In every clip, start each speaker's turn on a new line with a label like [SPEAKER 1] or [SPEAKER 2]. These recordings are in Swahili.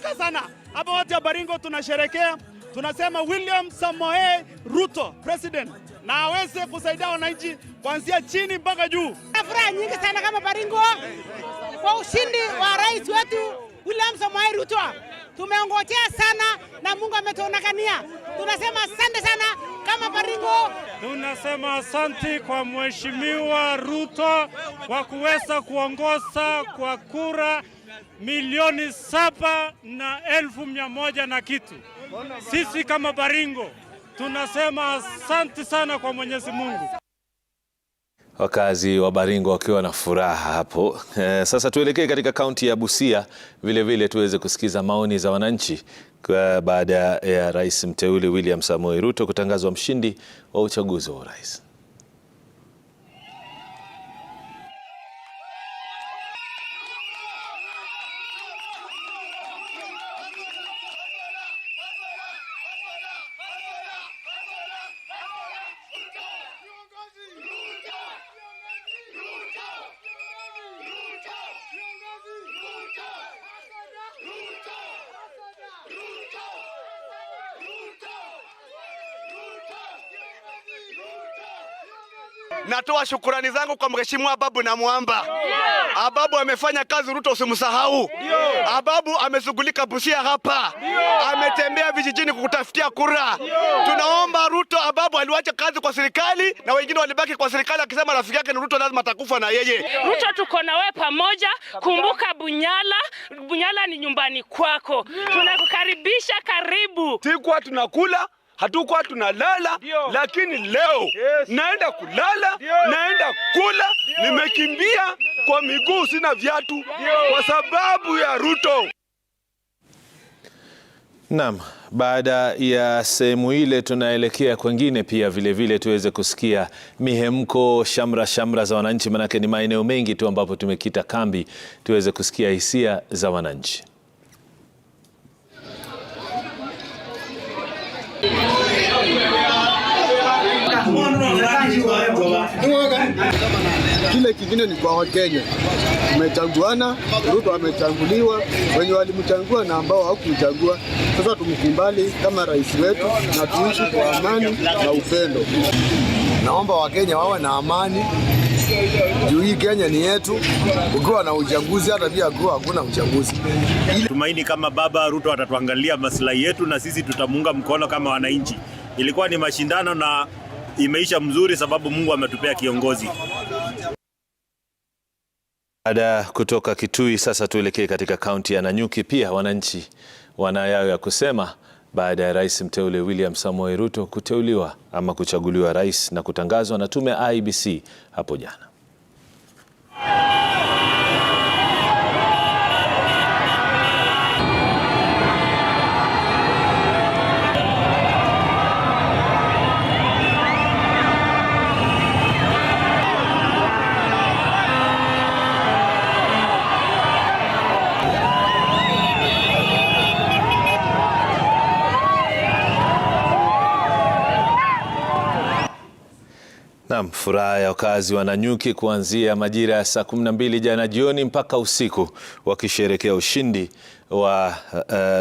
[SPEAKER 1] Asante sana. Hapa watu ya Baringo tunasherekea, tunasema William Samoei Ruto president, na aweze kusaidia wananchi kuanzia chini mpaka juu.
[SPEAKER 2] Furaha nyingi sana kama Baringo kwa ushindi wa rais wetu William Samoei Ruto. Tumeongojea sana na Mungu ametuonekania. Tunasema asante sana kama Baringo.
[SPEAKER 3] Tunasema asanti kwa Mheshimiwa Ruto kwa kuweza kuongoza kwa kura 7,100,000 na kitu. Sisi kama Baringo tunasema asanti sana kwa Mwenyezi Mungu.
[SPEAKER 4] Wakazi wa Baringo wakiwa na furaha hapo. Sasa tuelekee katika kaunti ya Busia vile vile tuweze kusikiza maoni za wananchi baada ya Rais mteule William Samoei Ruto kutangazwa mshindi wa uchaguzi wa urais.
[SPEAKER 5] Natoa shukurani zangu kwa Mheshimiwa Ababu na Mwamba. Ababu amefanya kazi, Ruto usimsahau. Ababu ameshughulika Busia hapa, ametembea vijijini kukutafutia kura. Tunaomba Ruto, Ababu aliwacha kazi kwa serikali na wengine walibaki kwa serikali, akisema rafiki yake ni Ruto, lazima atakufa na yeye.
[SPEAKER 6] Ruto, tuko na wewe pamoja. Kumbuka Bunyala, Bunyala ni nyumbani kwako, tunakukaribisha, karibu.
[SPEAKER 7] Sikuwa tunakula, hatukuwa tunalala, lakini leo naenda kulala, naenda kula. Nimekimbia kwa miguu, sina viatu kwa sababu ya Ruto.
[SPEAKER 4] Naam, baada ya sehemu ile tunaelekea kwengine pia vile vile tuweze kusikia mihemko, shamra shamra za wananchi, manake ni maeneo mengi tu ambapo tumekita kambi, tuweze kusikia hisia za wananchi.
[SPEAKER 8] Kile kingine ni kwa Wakenya, tumechaguana, Ruto amechaguliwa, wenye walimchagua na ambao hawakumchagua. Sasa tumkubali kama rais wetu na tuishi kwa amani na upendo.
[SPEAKER 9] Naomba Wakenya wawe na amani juu hii Kenya ni yetu. Ukiwa na uchaguzi, hata pia kuwa hakuna uchaguzi.
[SPEAKER 10] Tumaini kama baba Ruto atatuangalia maslahi yetu na sisi tutamuunga mkono kama wananchi. Ilikuwa ni mashindano na imeisha mzuri, sababu Mungu ametupea kiongozi.
[SPEAKER 4] Baada kutoka Kitui, sasa tuelekee katika kaunti ya Nanyuki. Pia wananchi wana yao ya kusema baada ya rais mteule William Samoei Ruto kuteuliwa ama kuchaguliwa rais na kutangazwa na tume ya IEBC hapo jana. Naam, furaha ya wakazi wa Nanyuki kuanzia majira ya saa 12 jana jioni mpaka usiku wakisherehekea ushindi wa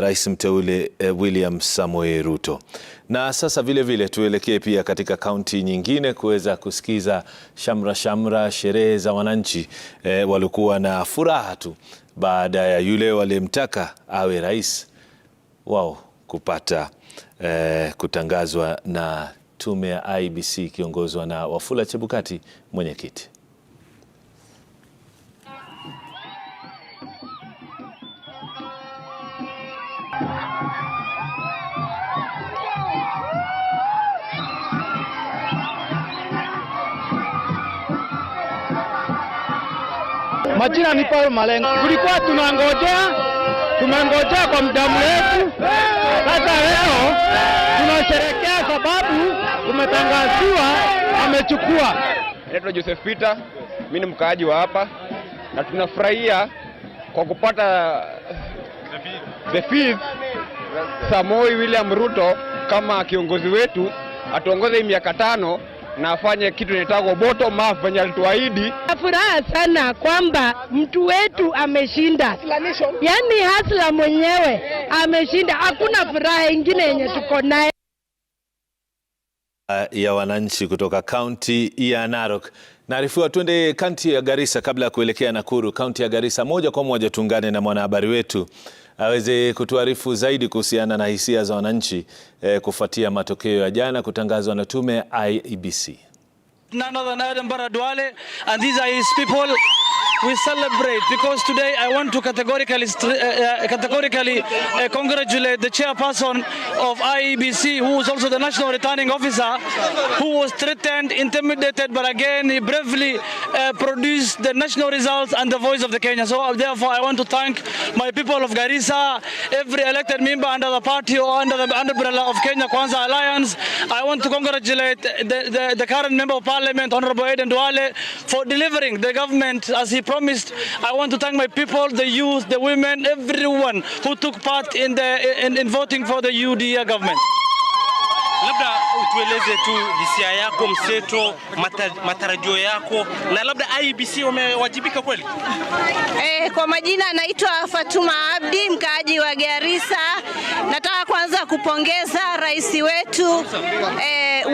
[SPEAKER 4] rais mteule William Samoei Ruto. Na sasa vile vile tuelekee pia katika kaunti nyingine kuweza kusikiza shamra shamra, sherehe za wananchi walikuwa na furaha tu baada ya yule waliyemtaka awe rais wao kupata kutangazwa na tume ya IEBC ikiongozwa na Wafula Chebukati mwenyekiti.
[SPEAKER 11] Majina ni Paul Malengo. Tulikuwa tunangojea, tumengojea kwa muda mrefu. Sasa leo tunasherehekea sababu tumetangaziwa amechukua.
[SPEAKER 12] Naitwa Joseph Peter, mimi ni mkaaji wa hapa na tunafurahia kwa kupata the fifth Samoei William Ruto kama kiongozi wetu, atuongoze hii miaka 5. na afanye kitu inaitwa bottom up venye alituahidi.
[SPEAKER 13] Furaha sana kwamba mtu wetu ameshinda, yaani hustler mwenyewe ameshinda. Hakuna furaha ingine yenye tuko naye.
[SPEAKER 4] Ya wananchi kutoka kaunti ya Narok. Naarifiwa twende kaunti ya Garissa kabla ya kuelekea Nakuru. Kaunti ya Garissa moja kwa moja tuungane na mwanahabari wetu aweze kutuarifu zaidi kuhusiana na hisia za wananchi kufuatia matokeo ya jana kutangazwa na tume ya IEBC.
[SPEAKER 14] None other than Aden Barre Duale, and these are his people. We celebrate because today I want to categorically congratulate the chairperson of IEBC, who is also the national returning officer, who was threatened, intimidated, but again he bravely produced the national results and the voice of the Kenya. So therefore I want to thank my people of Garissa, every elected member under the party or under the umbrella of Kenya Kwanza Alliance. I want to congratulate the current member of Parliament, Honorable Aden Duale, for delivering the government as he promised. I want to thank my people, the youth, the women, everyone who took part in voting for the UDA government.
[SPEAKER 15] Labda utueleze tu hisia yako mseto, matarajio yako na labda IEBC wamewajibika kweli?
[SPEAKER 16] Kwa majina naitwa Fatuma Abdi, mkaaji wa Garissa. Nataka kwanza kupongeza rais wetu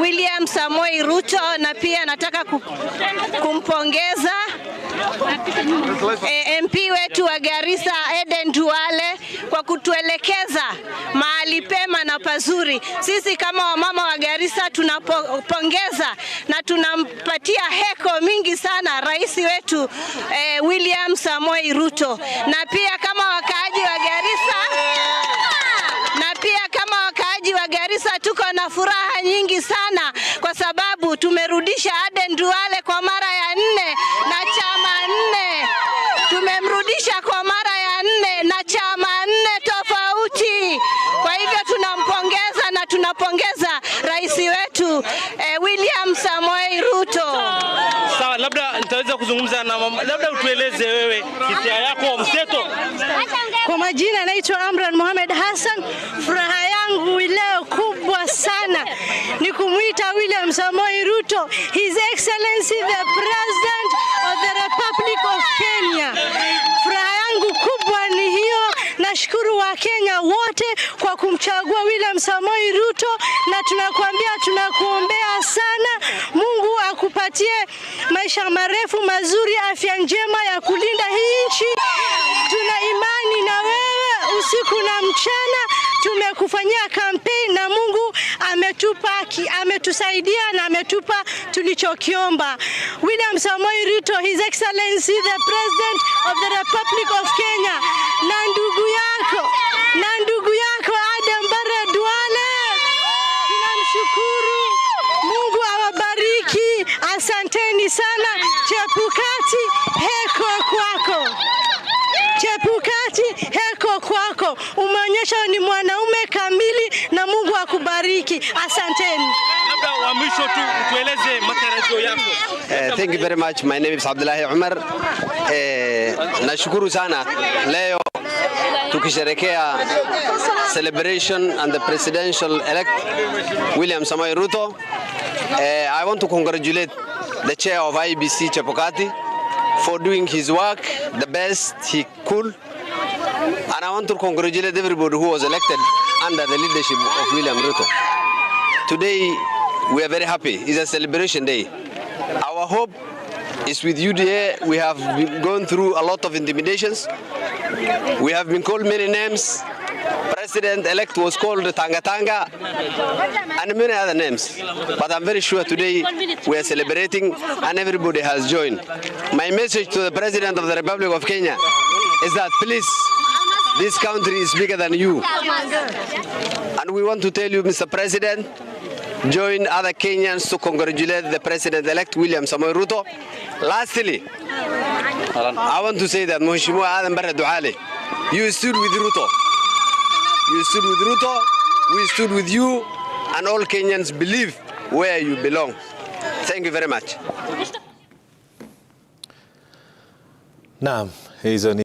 [SPEAKER 16] William Samoei Ruto, na pia nataka kumpongeza MP wetu wa Garissa Aden Duale kwa kutuelekeza mahali pema na pazuri. Sisi kama wamama wa Garissa tunapongeza na tunampatia heko mingi sana rais wetu William Samoei Ruto, na pia kama wakaaji wa Garissa na pia kama wakaaji wa Garissa tuko na furaha nyingi sana kwa sababu tumerudisha Aden Duale kwa mara ya 4 na chama 4. Tumemrudisha kwa mara ya 4 na chama 4 tofauti. Kwa hivyo tunampongeza na tunapongeza rais wetu William Samoei Ruto.
[SPEAKER 15] Sawa, labda nitaweza kuzungumza na mama, labda utueleze wewe hisia yako mseto.
[SPEAKER 17] Kwa majina naitwa Amran Mohamed Hassan. Furaha yangu leo kubwa sana ni kumuita William Samoei Ruto, His Excellency the President of the Republic of Kenya. Furaha yangu kubwa ni hiyo. Nashukuru Wakenya wote kwa kumchagua William Samoei Ruto, na tunakuambia tunakuombea sana, Mungu akupatie maisha marefu mazuri, afya njema ya kulinda hii nchi. Tuna imani na wewe usiku na mchana. Tumekufanyia campaign na Mungu ametusaidia na ametupa tulichokiomba. William Samoei Ruto, His Excellency the President of the Republic of Kenya, na ndugu yako Aden Barre Duale, tunamshukuru. Mungu awabariki. Asanteni sana. Chepukati, heko kwako. Chepukati, heko kwako. Umeonyesha ni mwanaume kamili na Mungu akubariki. Asanteni.
[SPEAKER 15] Labda wa mwisho tu utueleze matarajio yako.
[SPEAKER 18] Thank you very much. My name is Abdullahi Umar. Nashukuru sana leo tukisherekea celebration and the presidential elect William Samoei Ruto. I want to congratulate the chair of IEBC, Chebukati, for doing his work the best he could. And I want to congratulate everybody who was elected under the leadership of William Ruto. Today, we are very happy. It's a celebration day. Our hope is with UDA. We have been gone through a lot of intimidations. We have been called many names. President-elect was called Tanga Tanga and many other names. But I'm very sure today we are celebrating and everybody has joined. My message to the President of the Republic of Kenya is that please, this country is bigger than you. And we want to tell you, Mr. President, join other Kenyans to congratulate the President-elect William Samoei Ruto. Lastly, I want to say that Mheshimiwa Aden Barre Duale, you stood with Ruto. You stood with Ruto, we stood with you, and all Kenyans believe where you belong. Thank you very much.
[SPEAKER 4] Naam, hizo ni